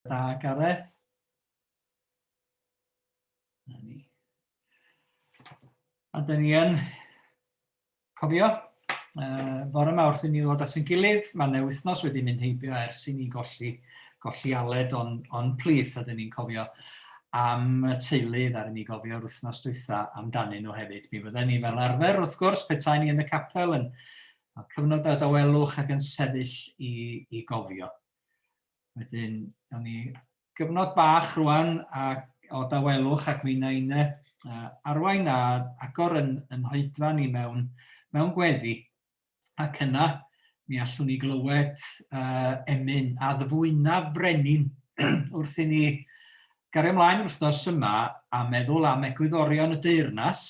da, Gareth. Na ni. A dyn ni yn cofio, fore yma wrth i ni ddod at ein gilydd, mae yna wythnos wedi mynd heibio ers i ni golli, golli Aled o'n, on plith, a dyn ni'n cofio am y teulu ddaru ni gofio'r wythnos dwytha amdanyn nhw hefyd. Mi fydden ni fel arfer, wrth gwrs, petai ni yn y capel yn cyfnod o dawelwch ac yn sefyll i, i gofio. Wedyn, nawn ni gyfnod bach rwan a, o dawelwch ac mi wna i arwain a agor yn, yn hoedfa ni mewn, mewn gweddi. Ac yna, mi allwn ni glywed uh, emyn a ddfwyna frenin wrth i ni gario ymlaen yr wythnos yma a meddwl am egwyddorion y deyrnas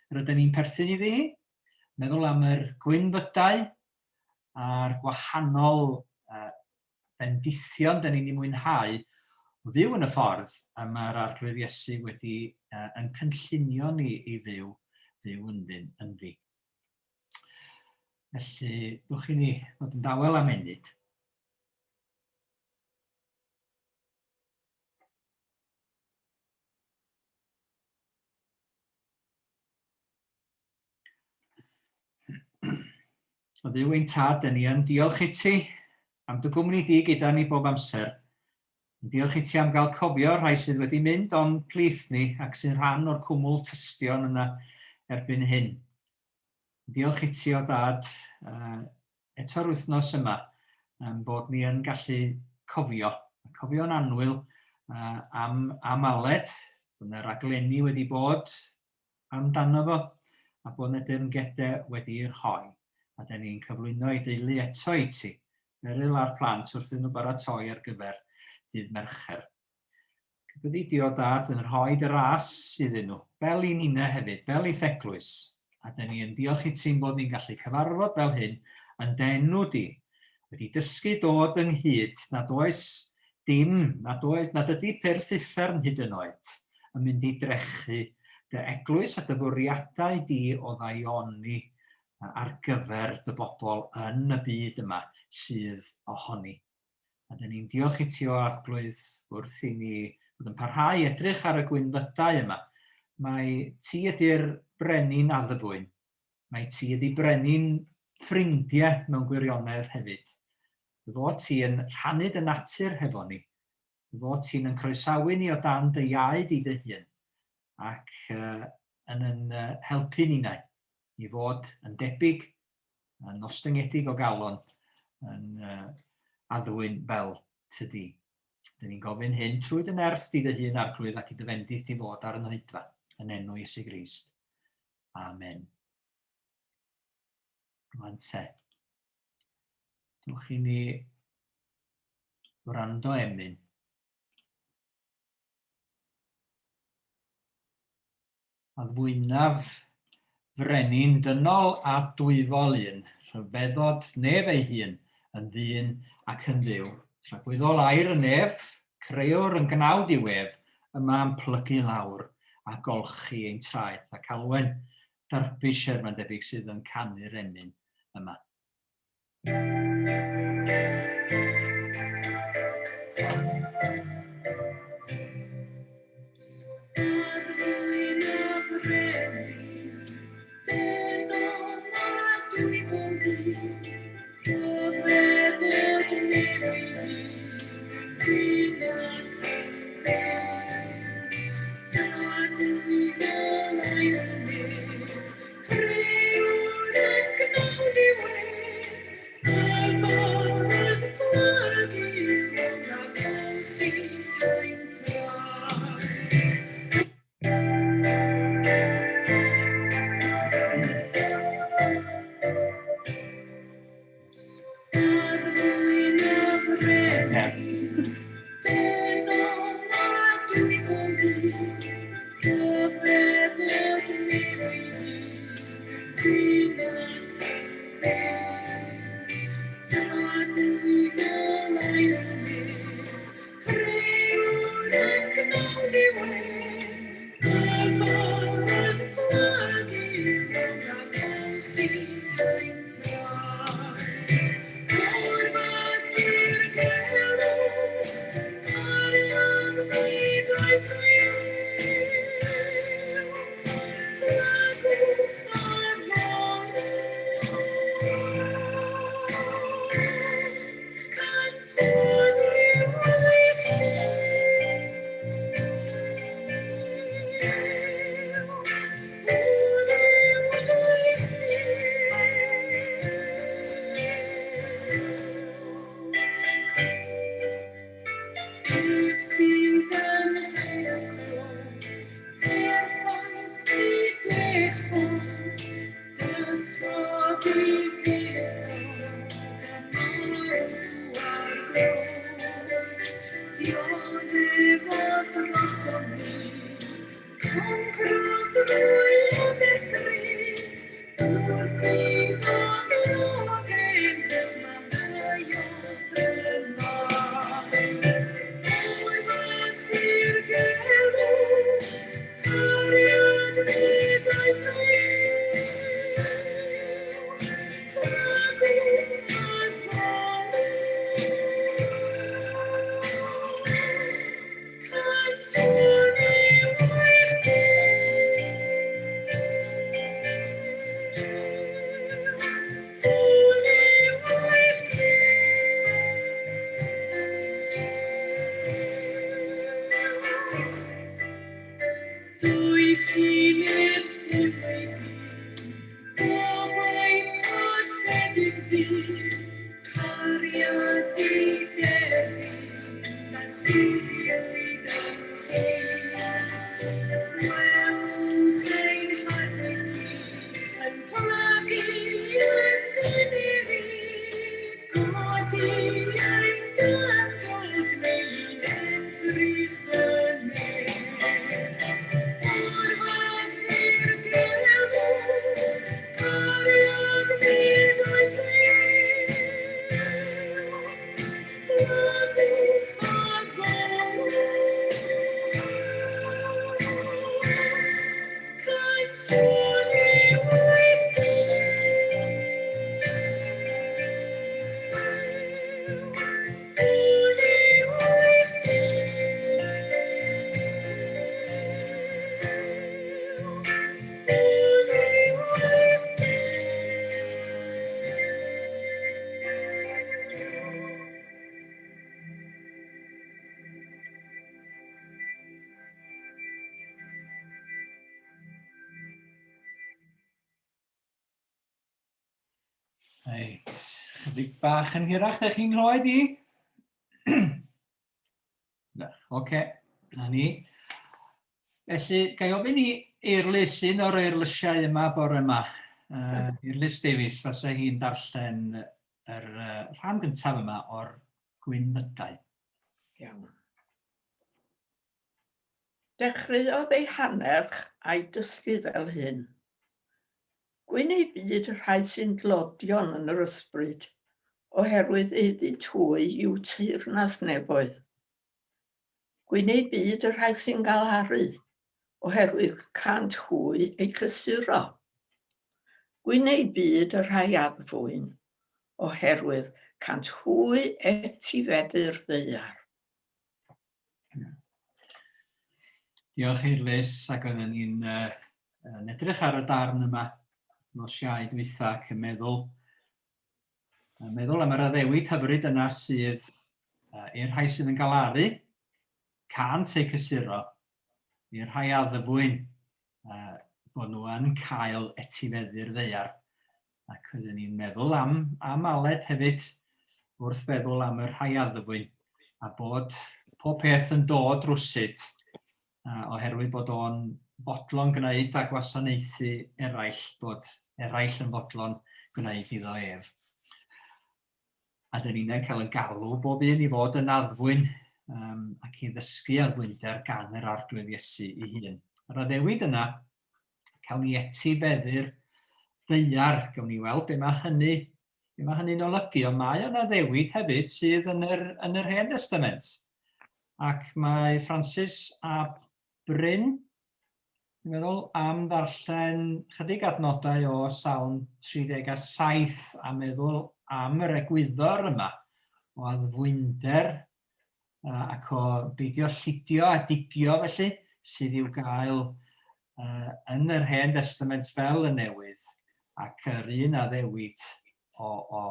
rydyn ni'n perthyn iddi hi, meddwl am yr gwynfydau a'r gwahanol uh, bendithion dan ni'n ei mwynhau o fyw yn y ffordd y mae'r Arglwydd Iesu wedi uh, yn cynllunio ni i fyw, fyw ynddyn, ynddi. Felly, dwch i ni fod yn dawel am ennyd. O Dduw ein tad, dyn ni yn diolch i ti am dy gwmni di gyda ni bob amser. Yn diolch i ti am gael cofio rhai sydd wedi mynd o'n plith ni ac sy'n rhan o'r cwmwl tystion yna erbyn hyn. Yn diolch i ti o dad uh, eto'r wythnos yma um, bod ni yn gallu cofio, cofio'n annwyl uh, am, am Aled, bod yna raglenni wedi bod amdano fo, a bod 'na deyrngedau wedi'u rhoi, a 'dan ni'n cyflwyno ei deulu eto i ti, Meryl a'r plant wrth iddyn nhw baratoi ar gyfer dydd Mercher. Byddi di o dad yn rhoi dy ras iddyn nhw, fel i ninne hefyd, fel i'th eglwys, a 'dan ni yn diolch i ti'n bod ni'n gallu cyfarfod fel hyn yn dy enw di, wedi dysgu dod ynghyd nad oes dim, nad oes, nad ydy pyrth uffern hyd yn oed, yn mynd i drechu dy eglwys a dy fwriadau di o ddaioni ar gyfer dy bobl yn y byd yma sydd ohoni. A dyn ni'n diolch i ti o Arglwydd wrth i ni fod yn parhau i edrych ar y gwynfydau yma. Mae ti ydy'r brenin addfwyn. Mae ti ydy brenin ffrindiau mewn gwirionedd hefyd. Dy fod ti yn rhannu dy natur hefo ni. Dy fod ti'n yn croesawu ni o dan dy iau di dy hun ac uh, yn yn uh, helpu ninnau i fod yn debyg, yn ostyngedig o galon, yn uh, addwyn fel tydi. Dyn ni'n gofyn hyn trwy dy nerth di dy hun arglwydd ac i dy fendith di fod ar yn oedfa, yn enw Iesu Grist. Amen. Rwan te. Dwch i ni wrando emyn. A fwynaf frenin dynol a dwyfol un, rhyfeddod nef ei hun, yn ddyn ac yn dduw. Tragwyddol air y nef, crëwr yn gnawd i'w ef, yma yn plygu lawr a golchi ein traed, ac Alwen Derbyshire mae'n debyg sydd yn canu'r emyn yma. Nid oes uwch nag uwch addolwch. Cant yw eich Duw, hwn yw eich Duw. Ef sydd yn hen perffaith dibechod, dysgodd i fuddod a marw ar groes. Dioddefodd drosom ni, concrodd drwy aberth drud, wrth iddo ddiofyn fod maddeuodd y bai. O'r fath ddirgelwch, cariad nid oes uwch, nag uwch addolwch. Cant hwn yw eich Duw, hwn yw eich Duw. Doethineb Duw ei hun, gobaith colledig ddyn, cariad diderfyn, atguriwyd yng Nghrist. Gwelwch ein harwydd cu, yn plygu yn dyneru, godi ein dyngod neu'n edrych y nef. O'r fath ddirgelwch, cariad nid oes uwch, nag uwch addolwch. Cant hwn yw eich Duw, hwn yw eich Duw, hwn yw eich Duw. Reit, chydig bach yn hirach, ydych chi'n nghlywed i? Na, oce, na ni. Felly, ga i ofyn i Eirlys, un o'r eirlysiau yma bore yma, Eirlys Davies, fasa hi'n darllen yr rhan gyntaf yma o'r gwynfydau. Iawn. Dechreuodd ei hannerch a'i dysgu fel hyn. Gwyn eu byd y rhai sy'n dlodion yn yr ysbryd, oherwydd eiddynt hwy i'w teyrnas nefoedd. Gwyn eu byd y rhai sy'n galaru, oherwydd cânt hwy eu cysuro. Gwyn eu byd y rhai addfwyn, oherwydd cânt hwy etifeddu'r ddaear. Diolch i'r Liz, ac oedden ni'n uh, yn edrych ar y darn yma nos Iau dwytha ac yn meddwl, yn meddwl am yr addewid hyfryd yna sydd uh, i'r rhai sydd yn galaru, cânt eu cysuro, i'r rhai addfwyn, uh, bod nhw yn cael etifeddu'r ddaear. Ac oedden ni'n meddwl am, am Aled hefyd, wrth feddwl am y rhai addfwyn, a bod pob peth yn dod rwsut, uh, oherwydd bod o'n fodlon gwneud a gwasanaethu eraill, bod eraill yn fodlon gwneud iddo ef. A dyn ni'n cael yn galw bob un i fod yn addfwyn um, ac i ddysgu addfwynder gan yr Arglwydd Iesu ei hun. Yr addewid yna cawn ni etifeddu'r ddaear, gawn ni weld be mae hynny, be mae hynny'n olygu, ond mae yna addewid hefyd sydd yn yr, yn yr Hen Testament. Ac mae Francis a Bryn, dwi'n meddwl, am ddarllen chydig adnodau o Salm 37 a meddwl am yr egwyddor yma o addfwynder. Ac o beidio llidio a digio felly, sydd i'w gael yn yr Hen Destament fel y Newydd, ac yr un addewid o, o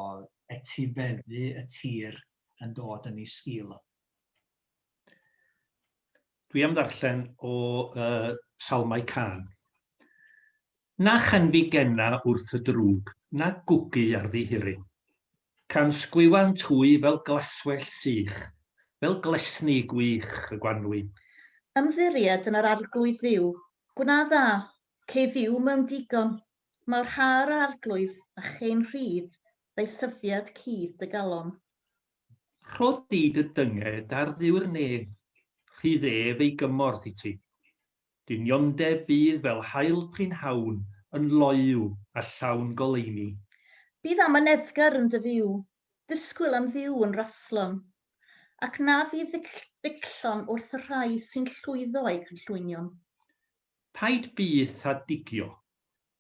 etifeddu y tir yn dod yn ei sgil. Dwi am ddarllen o uh, Salmau Cân. Na chanfigena wrth y drwg, na gwgu ar ddihiryn. Can sgwiwant hwy fel glaswellt sych, fel glesni gwych y gwanwyn. Ymddiried yn yr Arglwydd Dduw, gwna dda, cei fyw mewn digon, mawrha'r Arglwydd, a chei'n rhydd ddeisyfiad cudd dy galon. Rho di dy dynged ar Dduw'r nef, rhydd ef ei gymorth i ti. D'uniondeb fydd fel haul prynhawn, yn loyw a llawn goleuni. Bydd amyneddgar yn dy fyw, disgwyl am Dduw yn raslon, ac na fydd ddigllon wrth y rhai sy'n llwyddo a'u cynllwynion. Paid byth â digio,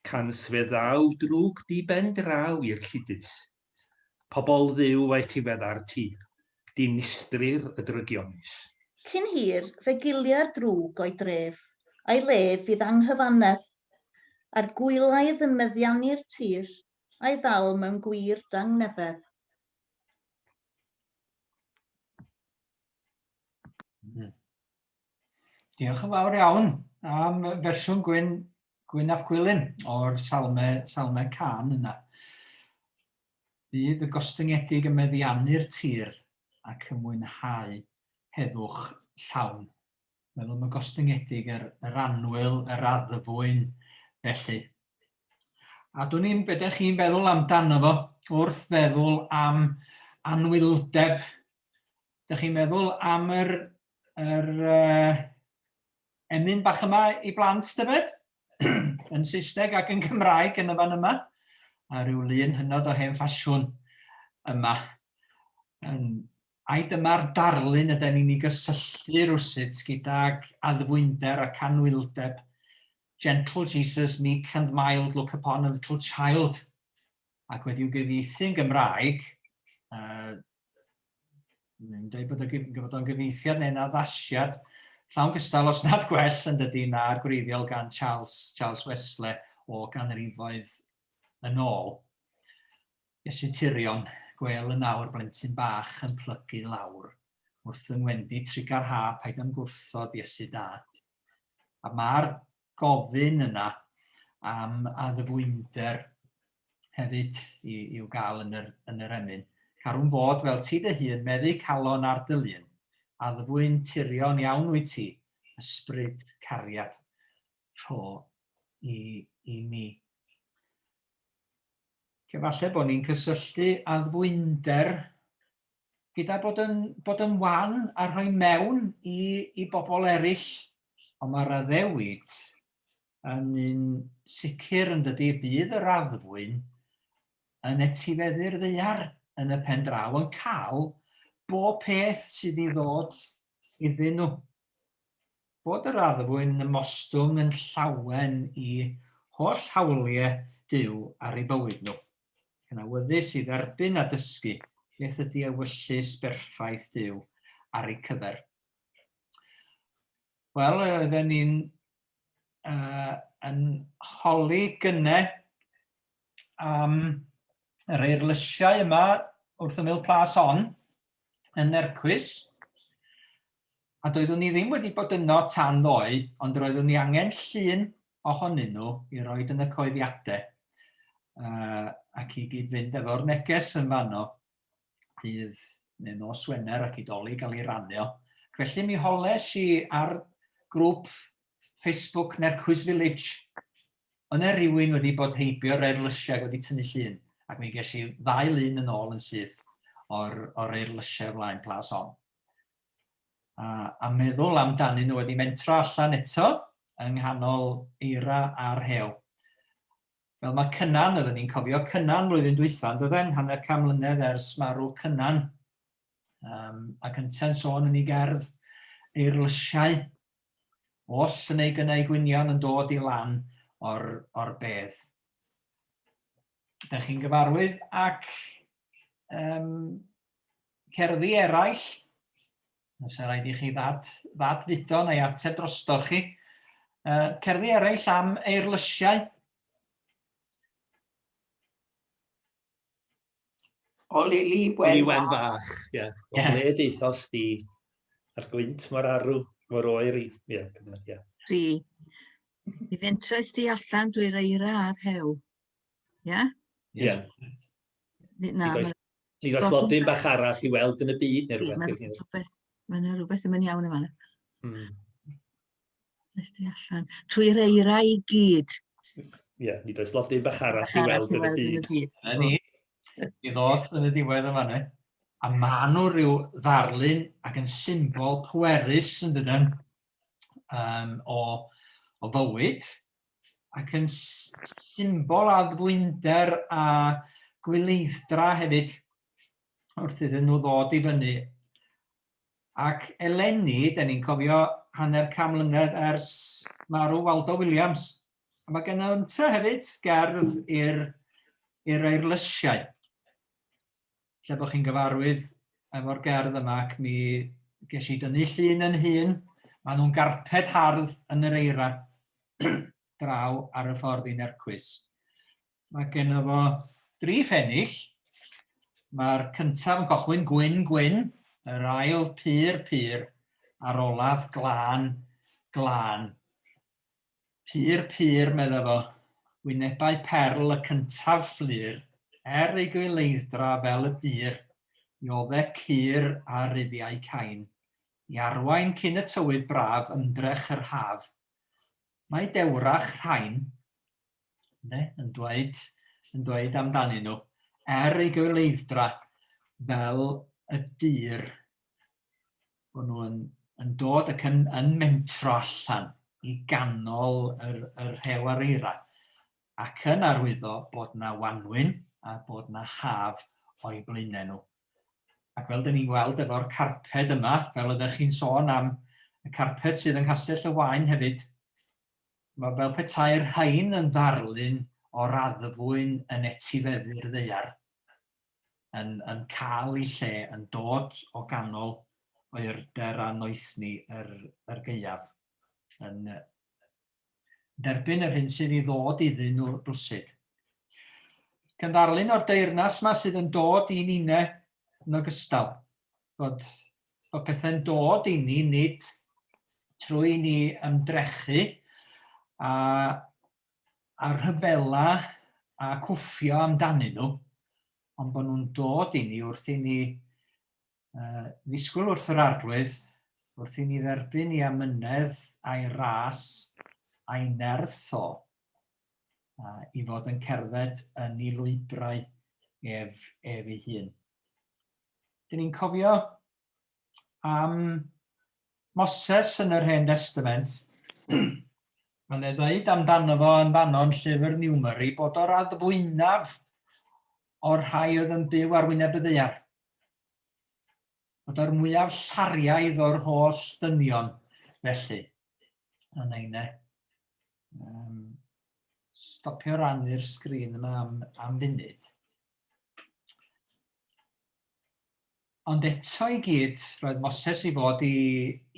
cans fe ddaw drwg di ben draw i'r llidus. Pobl Dduw a etifedda'r tir, dinistrir y drygionus. Cyn hir, fe gilia'r drwg o'i dref, a'i lef fydd anghyfannedd, a'r gwylaidd yn meddiannu'r tir, a'i ddal mewn gwir dangnefedd. Diolch yn fawr iawn am fersiwn Gwyn Gwyn ap Gwilym o'r salme, salme cân yna. Bydd y gostyngedig yn meddiannu'r tir ac yn mwynhau heddwch llawn. Meddwl am y gostyngedig, yr, yr annwyl, yr addfwyn felly. A dwn i'n beth ydych chi'n feddwl amdano fo wrth feddwl am anwyldeb. Dych chi'n meddwl am yr, yr uh, emyn bach yma i blant, tybed? yn Saesneg ac yn Cymraeg yn y fan yma. A rhyw lun hynod o hen ffasiwn yma. Yn, ai dyma'r darlun ydy ni'n ei gysylltu rwsut gydag addfwynder ac anwyldeb. Gentle Jesus, meek and mild, look upon a little child. Ac wedi'w gyfieithu yn Gymraeg, uh, Mae'n dweud bod, y, bod o'n gyfieithiad neu'n addasiad llawn gystal os nad gwell yn dydy na'r gwreiddiol gan Charles, Charles Wesley o ganrifoedd yn ôl. Iesu Tirion, gwel yn awr blentyn bach yn plygu lawr wrth yng ngwendi trigar ha paid am gwrthod Iesu da. A mae'r gofyn yna am addfwynder hefyd i, i'w gael yn yr, yn yr emyn. Carwn fod fel ti dy hun, meddu calon ar dy lun, addfwyn tirion iawn wyt ti, ysbryd cariad rho i, i mi. Efallai bod ni'n cysylltu addfwynder gyda bod yn, bod yn wan a rhoi mewn i, i bobl eraill, ond mae'r addewid yn un sicr yn dydy, bydd yr addfwyn yn etifeddu'r ddaear yn y pen draw, yn cael bob peth sydd i ddod iddyn nhw. Bod yr addfwyn yn ymostwng yn llawen i holl hawliau Duw ar eu bywyd nhw. Yn awyddus i dderbyn a dysgu beth ydy ewyllys berffaith Duw ar eu cyfer. Wel, oedden ni'n uh, yn holi gynne am yr eirlysiau yma wrth ymyl Plas On yn Nercwys. A doeddwn i ddim wedi bod yno tan ddoe, ond roeddwn i angen llun ohonyn nhw i roed yn y coeddiadau uh, ac i gyd fynd efo'r neges yn fanno dydd neu nos Wener ac i doli gael ei rannu o. Ac felly mi holes i ar grŵp Facebook Nercwys Village. Yna rhywun wedi bod heibio'r eirlysiau wedi tynnu llun, ac mi ges i ddau lun yn ôl yn syth o'r, or eirlysiau flaen Plas On. A, a meddwl amdanyn nhw wedi mentro allan eto yng nghanol eira a'r rhew. Fel mae Cynan, oedden ni'n cofio Cynan flwyddyn dwytha, yn doedden, hanner can mlynedd ers marw Cynan. Um, ac yntau'n sôn yn ei gerdd eirlysiau oll yn ei gynnau gwynion yn dod i lan o'r, or bedd. Ydych chi'n gyfarwydd ac um, cerddi eraill. Os rhaid i chi ddad, ddad ddudo neu ateb drosto chi. Cerddi eraill am eirlysiau. O Lili Wen. Lili Wen fach, ie. Yeah. O yeah. ble deithos di a'r gwynt mor arw, mor oer i. Ie, yeah, yeah. Fi. Mi fentres di allan drwy'r eira a'r hew. Ie? Yeah? Ie. Yeah. Na, Nid oes, nid oes blodyn bach arall i weld yn y byd neu rhywbeth. Mae yna rhywbeth ddim yn iawn yma. Nes di allan. Trwy'r eira i gyd. Ie, yeah, nid oes blodyn bach arall i weld yn y byd. Na ni. Mi ddoth yn y diwedd yma, ne? A maen nhw rhyw ddarlun ac yn symbol pwerus yn dydyn o, o fywyd ac yn symbol addfwynder a gwyleidd-dra hefyd wrth iddyn nhw ddod i fyny. Ac eleni, da ni'n cofio hanner can mlynedd ers marw Waldo Williams. A mae gen ynte hefyd gerdd i'r i'r eirlysiau. Lle bod chi'n gyfarwydd efo'r gerdd yma ac mi ges i dynnu llun yn hun. Maen nhw'n garped hardd yn yr eira draw ar y ffordd i Nercwys. Mae genno fo dri phennill. Mae'r cyntaf yn cochwyn gwyn gwyn, yr ail pur pur, a'r olaf glân glân. Pur pur, medda fo, wynebau perl y cyntaf fflur, er ei gwyleidd-dra fel y dur, i odde cur a ruddiau cain, i arwain cyn y tywydd braf ymdrech yr haf. Mae dewrach rhain, ynde, yn dweud, yn dweud amdanyn nhw, er ei gyleidd-dra fel y dur, bod nhw yn, yn dod ac yn, yn mentro allan i ganol yr, yr rhew a'r eira, ac yn arwyddo bod na wanwyn a bod na haf o'i blaenau nhw. Ac fel dyn ni'n gweld efo'r carped yma, fel ydych chi'n sôn am y carped sydd yng Nghastell y Waun hefyd, Mae fel petai'r rhain yn ddarlun o'r addfwyn yn etifeddu'r ddaear, yn, yn cael ei lle, yn dod o ganol oerder a noethni yr, yr gaeaf, yn derbyn yr hyn sydd i ddod iddyn nhw rwsyd. Cynddarlun o'r deyrnas yma sydd yn dod i ninne yn ogystal. Bod, bod pethau'n dod i ni, nid trwy i ni ymdrechu a, a rhyfela a cwffio amdanyn nhw, ond bod nhw'n dod i ni wrth i ni uh, ddisgwyl wrth yr arglwydd, wrth i ni dderbyn i amynedd a'i ras a'i nerth o, uh, i fod yn cerdded yn ei lwybrau ef, ef ei hun. Dyn ni'n cofio am Moses yn yr Hen Testament. Mae'n ei ddweud amdano fo yn fanno yn llyfr Numeri bod o'r addfwynaf o'r rhai oedd yn byw ar wyneb y ddaear. Bod o'r mwyaf llariaidd o'r holl ddynion, felly. Yn ein e. Um, stopio rannu'r sgrin yma am, am funud. Ond eto i gyd, roedd Moses i fod i,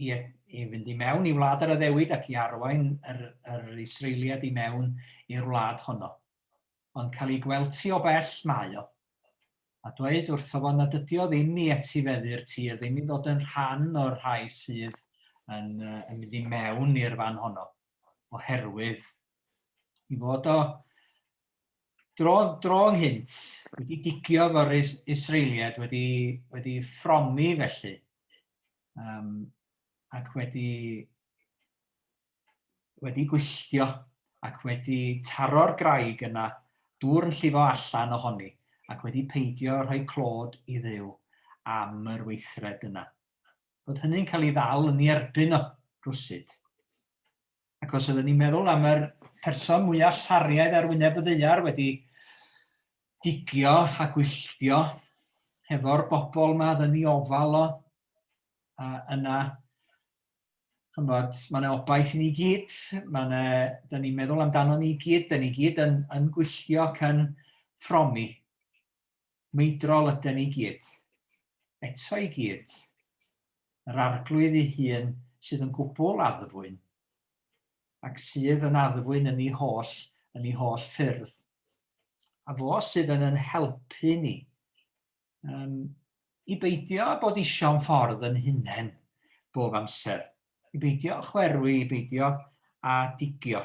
i, i fynd i mewn i wlad yr addewid ac i arwain yr, yr Israeliad i mewn i'r wlad honno. Ond cael ei gweld-ti o bell mae o. A dweud wrtho fo nad ydi o ddim i etifeddu'r tir, ddim i ddod yn rhan o'r rhai sydd yn, yn mynd i mewn i'r fan honno, oherwydd i fod o dro, dro ynghynt, wedi digio efo'r is, Israeliad, wedi, wedi ffromi felly, um, ac wedi, wedi gwylltio ac wedi taro'r graig yna, dŵr yn llifo allan ohoni, ac wedi peidio rhoi clod i Dduw am yr weithred yna. Bod hynny'n cael ei ddal yn ei erbyn o, rwsut. Ac os ydyn ni'n meddwl am yr person mwyaf llariaidd ar wyneb y ddaear wedi digio a gwylltio hefo'r bobl yma oedd yn ei ofal o, a yna, chymod, mae yna obaith i ni gyd, mae yna, da ni'n meddwl amdano ni gyd, da ni gyd yn, yn gwylltio ac yn ffromi. Meidrol ydy ni gyd. Eto i gyd. Yr Arglwydd ei hun sydd yn gwbl addfwyn, ac sydd yn addfwyn yn ei holl, yn ei holl ffyrdd. A fo sydd yn yn helpu ni um, i beidio â bod isio'n ffordd yn hunain bob amser, i beidio â chwerwi, i beidio â digio.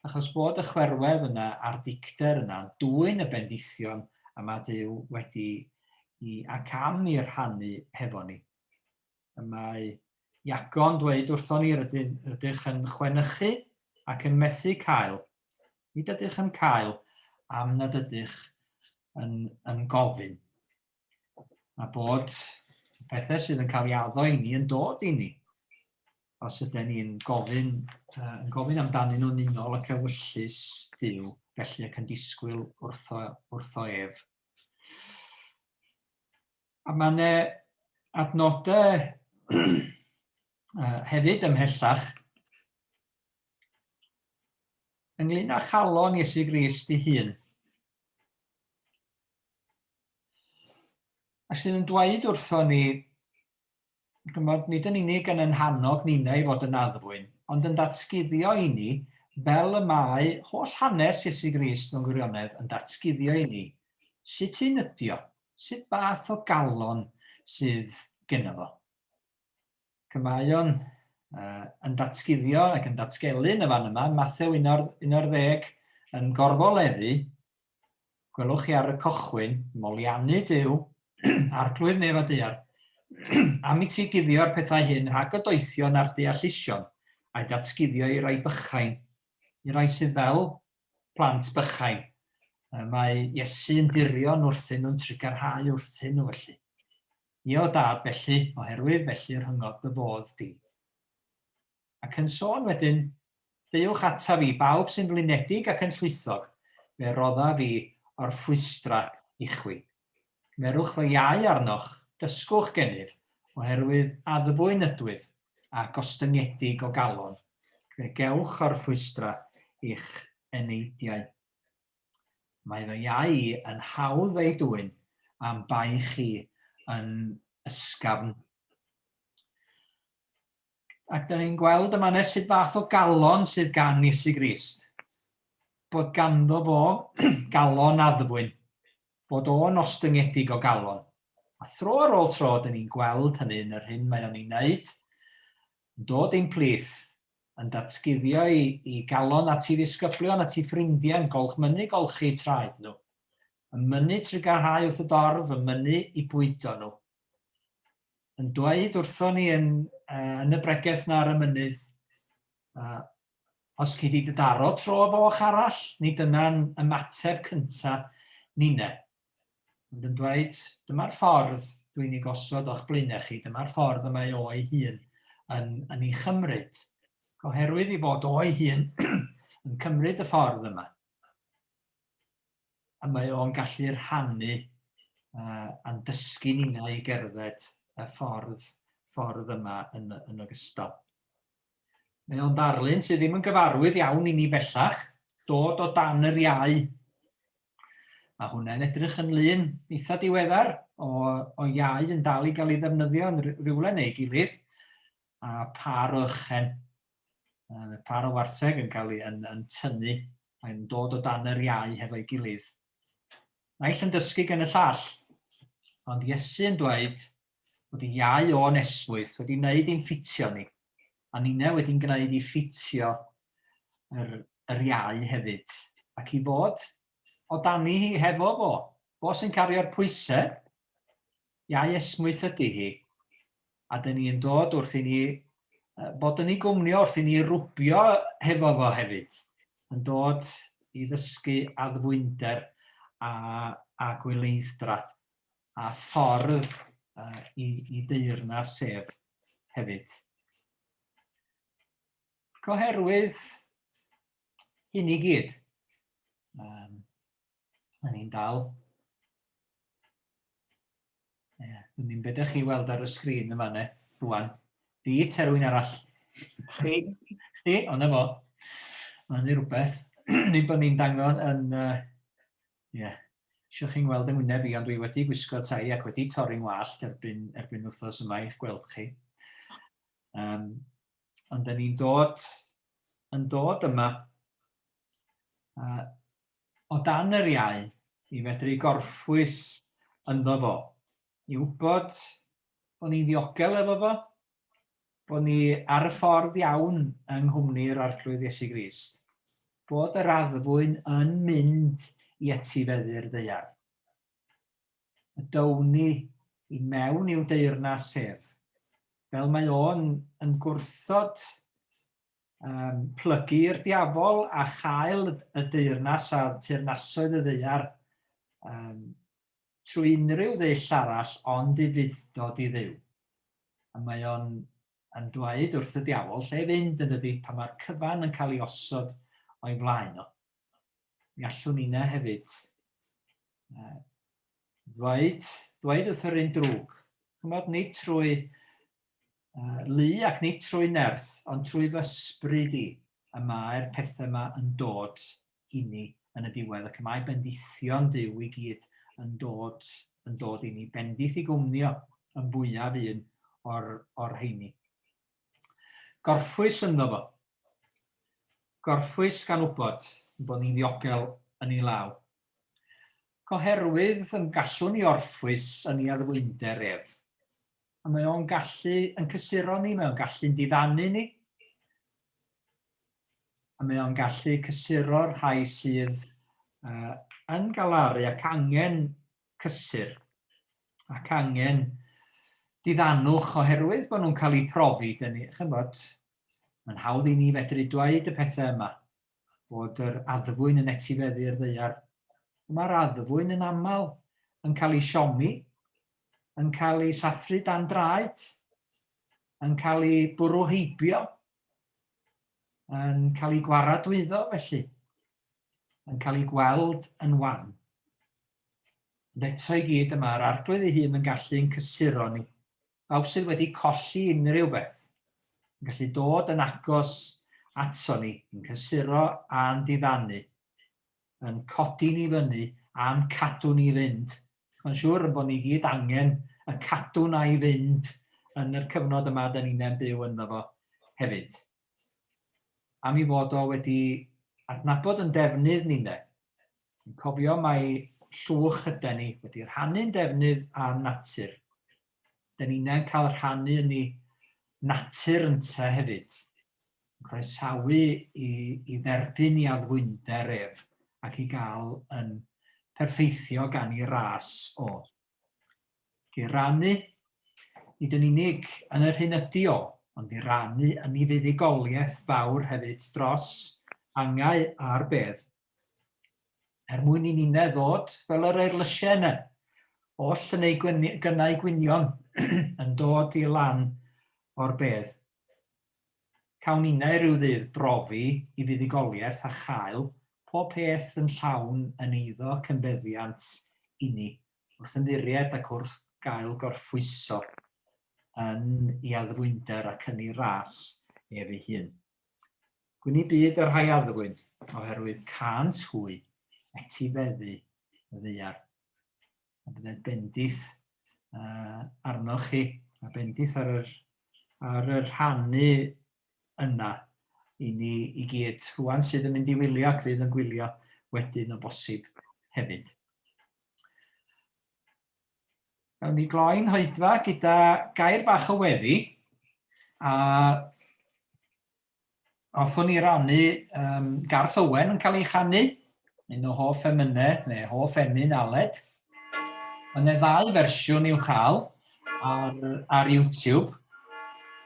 Achos bod y chwerwedd yna a'r dicter yna'n dwyn y bendithion y mae Duw wedi i ac am i rhannu hefo ni. Y mae Iago'n dweud wrthon ni rydyn, rydych yn chwenychu ac yn methu cael. Nid ydych yn cael am nad ydych yn, yn gofyn. A bod y pethau sydd yn cael ei addo i ni yn dod i ni. Os ydyn ni'n gofyn, uh, yn gofyn amdanyn nhw'n unol ac ewyllys Duw, felly ac yn disgwyl wrtho, wrtho ef. A mae yna adnodau uh, hefyd ymhellach ynglyn â chalon Iesu Grist ei hun. A sydd yn dweud wrtho ni, chymod, nid yn unig yn yn hannog ninnau i fod yn addfwyn, ond yn datguddio i ni, fel y mae holl hanes Iesu Grist mewn gwirionedd yn datguddio i ni, sut un ydi o, sut fath o galon sydd genno fo. Ac y mae o'n uh, yn datguddio ac yn datgelu yn y fan yma, Mathew 11 yn gorfoleddu, Gwelwch chi ar y cochwyn, moliannu Duw, arglwydd nef a daear, am i ti guddio'r pethau hyn rhag y doethion a'r deallusion, a'i datguddio i rai bychain, i rai sydd fel plant bychain. Mae Iesu'n dirion wrthyn nhw'n trugarhau wrthyn nhw felly. Ie o dad felly, oherwydd felly rhyngot dy fodd di. Ac yn sôn wedyn, Deuwch ataf fi, bawb sy'n flinedig ac yn llwythog, fe roddaf fi orffwystra i chwi. Cymerwch fy iau arnoch, dysgwch gennyf, oherwydd addfwyn ydwyf, a gostyngedig o galon, fe gewch orffwystra i'ch eneidiau. Mae fy iau i yn hawdd ei dwyn, a'm baich i yn ysgafn. Ac da ni'n gweld yma nes sut fath o galon sydd gan Iesu Grist. Bod ganddo fo galon addfwyn, bod o'n ostyngedig o galon. A thro ar ôl tro, dyn ni'n gweld hynny yn yr hyn mae o'n ei wneud, yn dod ein plith, yn datguddio i, i galon at ei ddisgyblion, at ei ffrindiau, yn golchmynnu golchi traed nhw, yn mynnu trugarhau wrth y dorf, yn mynnu i bwydo nhw. yn dweud wrthon ni yn, uh, yn y bregeth na ar y mynydd, uh, os cei di dy daro tro o foch arall, nid dyna'n ymateb cynta ninne. Ond yn dweud, dyma'r ffordd dwi'n ei gosod o'ch blaenau chi, dyma'r ffordd y mae o ei hun yn, yn ei chymryd. Oherwydd i fod o ei hun yn cymryd y ffordd yma. a mae o'n gallu rhannu uh, a'n dysgu ninnau i gerdded y ffordd, ffordd yma yn, yn ogystal. Mae o'n ddarlun sydd ddim yn gyfarwydd iawn i ni bellach, dod o dan yr iau. Mae hwnna'n edrych yn lun eitha diweddar o, o iau yn dal i gael ei ddefnyddio yn rhywle neu gilydd, a par o ychen Mae par o wartheg yn cael ei yn, yn tynnu, mae'n dod o dan yr iau hefo'i gilydd. Naill yn dysgu gan y llall, ond Iesu yn dweud bod y iau o'n esmwyth wedi wneud i'n ffitio ni, a ninne wedi'n gwneud i ffitio yr, yr iau hefyd, ac i fod o dani hi hefo fo. Fo sy'n cario'r pwysau, Iau esmwyth ydy hi, a dyn ni'n dod wrth i ni bod yn ei gwmni wrth i ni rwbio hefo fo hefyd, yn dod i ddysgu addfwynder a, a gwyleidd-dra a ffordd uh, i, i deyrnas sef hefyd. Oherwydd hyn i gyd, um, Mae ni'n dal. Ie, dwi'n ni'n beth chi weld ar y sgrin yma ne, rwan. Fi, te rwy'n arall. Chdi. Chdi, o na fo. Mae'n ni rhywbeth. Nid bod ni'n dangos yn... Uh, yeah. Eisiau chi'n gweld yng ngwyneb i, ond dwi wedi gwisgo tai ac wedi torri'n wallt erbyn, erbyn wythnos yma i'ch gweld chi. Um, ond dyn ni'n dod, yn dod yma o dan yr iau i fedru gorffwys ynddo fo, i wybod bod ni'n ddiogel efo fo, bod ni ar y ffordd iawn yng nghwmni'r Arglwydd Iesu Grist, bod yr addfwyn yn mynd i etifeddu'r ddaear. Y down ni i mewn i'w deyrnas ef, fel mae o'n yn gwrthod um, plygu i'r diafol a chael y deyrnas a teyrnasoedd y ddaear um, trwy unrhyw ddull arall ond ufudd-dod i Dduw. A mae o'n yn dweud wrth y diafol lle fynd yn dydy pan mae'r cyfan yn cael ei osod o'i flaen o. Mi allwn ni'na hefyd uh, ddweud, dweud wrth yr un drwg. Chymod, nid trwy uh, lu ac nid trwy nerth, ond trwy fy ysbryd i, y mae'r pethau yma yn dod inni yn y diwedd, ac y mae bendithion Duw i gyd yn dod, yn dod inni. Bendith i gwmnio yn fwyaf un o'r, or rheini. Gorffwys ynddo fo. Gorffwys gan wybod bod ni'n ddiogel yn ei law. Oherwydd yn gallwn ni orffwys yn ei addfwynder ef. A mae o'n gallu yn cysuro ni, mae o'n gallu'n diddanu ni. A mae o'n gallu cysuro'r rhai sydd uh, yn galaru ac angen cysur ac angen diddanwch oherwydd bod nhw'n cael eu profi. Dyn ni, chymod, mae'n hawdd i ni fedru dweud y pethau yma, bod yr addfwyn yn etifeddu'r ddaear. Mae'r addfwyn yn aml yn cael ei siomi, yn cael ei sathru dan draed, yn cael ei bwrw heibio, yn cael ei gwaradwyddo felly, yn cael ei gweld yn wan. Ond eto i gyd y mae'r arglwydd ei hun yn gallu'n cysuro ni. Bawb sydd wedi colli unrhyw beth, yn gallu dod yn agos ato ni, yn cysuro a'n diddanu, yn codi ni fyny a'n cadw ni fynd. Mae'n siŵr yn bod ni gyd angen y cadw na i fynd yn yr cyfnod yma da ni'n byw ynddo fo hefyd. Am i fod o wedi adnabod yn defnydd ninne. Yn cofio mai llwch yden ni wedi rhannu'n defnydd â'n natur. Dyn ni'n cael rhannu yn ei natur ynte hefyd. Yn croesawu i, i dderbyn i addfwynder ef ac i gael yn perffeithio gan ei ras o. I rannu, nid yn unig yn yr hyn ydy o, ond i rannu yn ei fuddugoliaeth fawr hefyd dros angau a'r bedd. Er mwyn i ninne ddod fel yr eirlysiau yna, oll yn eu gynnau gwynion yn dod i lan o'r bedd. Cawn ninne rhyw ddydd brofi i fuddugoliaeth a chael pob peth yn llawn yn eiddo cynfeddiant inni, wrth ymddiried ac wrth gael gorffwyso yn ei addfwynder ac yn ei ras ef ei hun. Gwyn i byd y rhai addfwyn, oherwydd cânt hwy etifeddu y ddaear. A byddai bendith uh, arnoch chi, a bendith ar yr, ar yr rhannu yna i ni i gyd rwan sydd yn mynd i wylio ac fydd yn gwylio wedyn o bosib hefyd. Gawn ni gloi'n hoedfa gyda gair bach o weddi, a hoffwn i rannu um, Garth Owen yn cael ei chanu, un o hoff emynau, neu hoff emyn Aled. Mae yna ddau fersiwn i'w chael ar, ar YouTube.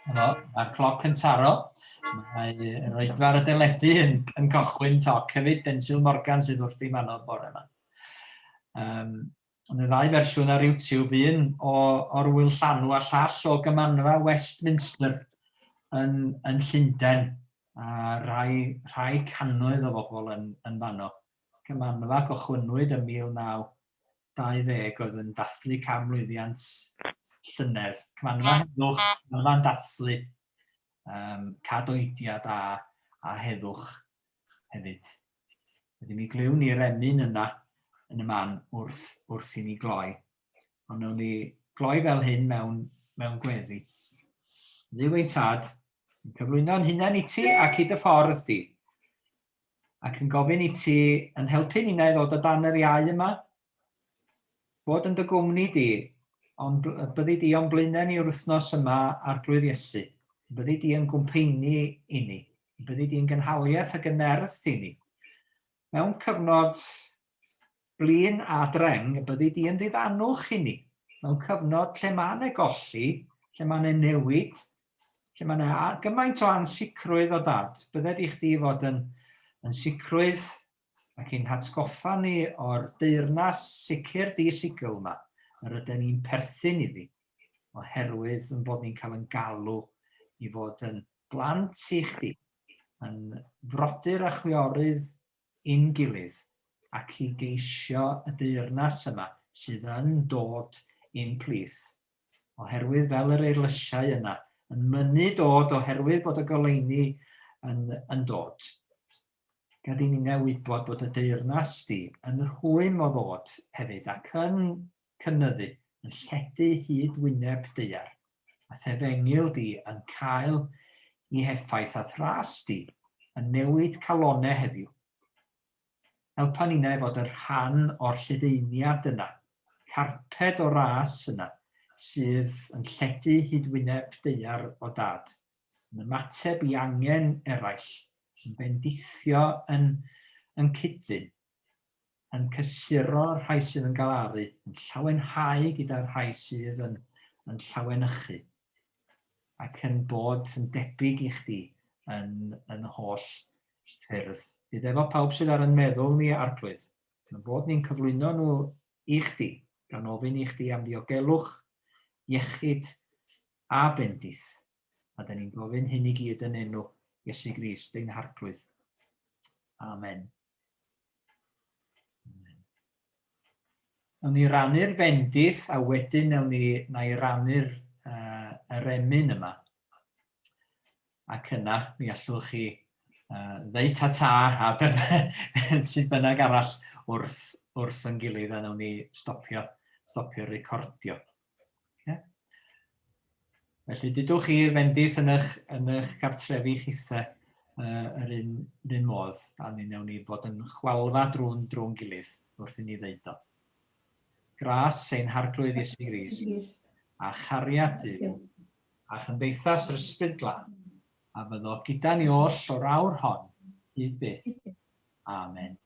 Yno, mae'r cloc yn taro. Mae yr oedfa ar y deledu yn, yn cychwyn toc hefyd. Denzil Morgan sydd wrthi manod bore yma. Um, Ond y ddau fersiwn ar YouTube, un o, o'r Wyl Llanw a llall o Gymanfa Westminster yn, yn Llundain, a rhai, rhai cannoedd o bobl yn, yn fanno. Cymanfa gochwynwyd ym 1920 oedd yn dathlu canmlwyddiant llynedd. Cymanfa heddwch, cymanfa'n dathlu um, cadoediad a, a heddwch hefyd. Wedyn mi glywn ni'r emyn yna. yn y man wrth, wrth i ni gloi. Ond wnawn ni gloi fel hyn mewn, mewn gweddi. Dduw ein tad, yn cyflwyno'n hunain i ti ac i dy ffordd di, ac yn gofyn i ti yn helpu ninnau i ddod o dan yr iau yma, bod yn dy gwmni di, ond byddi di o'n blaenau ni yr wythnos yma, Arglwydd Iesu. Byddi di yn gwmpeini i ni. Byddi di yn gynhaliaeth ac yn nerth i ni. Mewn cyfnod blin a dreng, byddi di yn ddiddanwch i ni. Mewn cyfnod lle mae yna golli, lle mae yna newid, lle mae yna gymaint o ansicrwydd o dad, bydded i chdi fod yn, yn sicrwydd ac i'n hatgoffa ni o'r deyrnas sicr di-sigl yma yr ydyn ni'n perthyn iddi, oherwydd yn bod ni'n cael yn galw i fod yn blant i chdi, yn frodyr a chwiorydd i'n gilydd, ac i geisio y deyrnas yma sydd yn dod i'n plith. Oherwydd fel yr eirlysiau yna, yn mynnu dod oherwydd bod y goleuni yn, yn dod. Gad i ninnau wybod bod y deyrnas di yn rhwym o ddod hefyd ac yn cynyddu, yn lledu hyd wyneb daear, a thefengyl di yn cael i heffaith a thras di yn newid calonau heddiw. Helpa ninnau fod yn rhan o'r lledaeniad yna, carped o ras yna, sydd yn lledu hyd wyneb daear o dad, yn ymateb i angen eraill, yn bendithio yn, yn cyd-ddyn, yn cysuro rhai sydd yn galaru, yn llawenhau gyda'r rhai sydd yn, yn llawenychu, ac yn bod yn debyg i chdi yn, yn holl ffyrdd. Bydd efo pawb sydd ar yn meddwl ni, Arglwydd, yn bod ni'n cyflwyno nhw i chdi, gan ofyn i chdi am ddiogelwch, iechyd a bendith. A da ni'n gofyn hyn i gyd yn enw Iesu Grist ein Harglwydd. Amen. Amen. Nawn ni rannu'r fendith a wedyn nawn ni na i rannu'r uh, yr emyn yma. Ac yna mi allwch chi uh, ddeud ta-ta a sydd bynnag arall wrth, wrth yn gilydd a nawn ni stopio, stopio recordio. Okay. Felly, dudwch chi'r fendith yn eich, yn eich gartrefi chithe uh, yr un, yr un modd, a ni wnawn ni fod yn chwalfa drwy'n drwy gilydd wrth i ni ddeud o. Gras ein Harglwydd Iesu Grist, a chariad Duw, a chymdeithas yr Ysbryd Glân, a fyddo gyda ni oll o'r awr hon, hyd byth. Amen.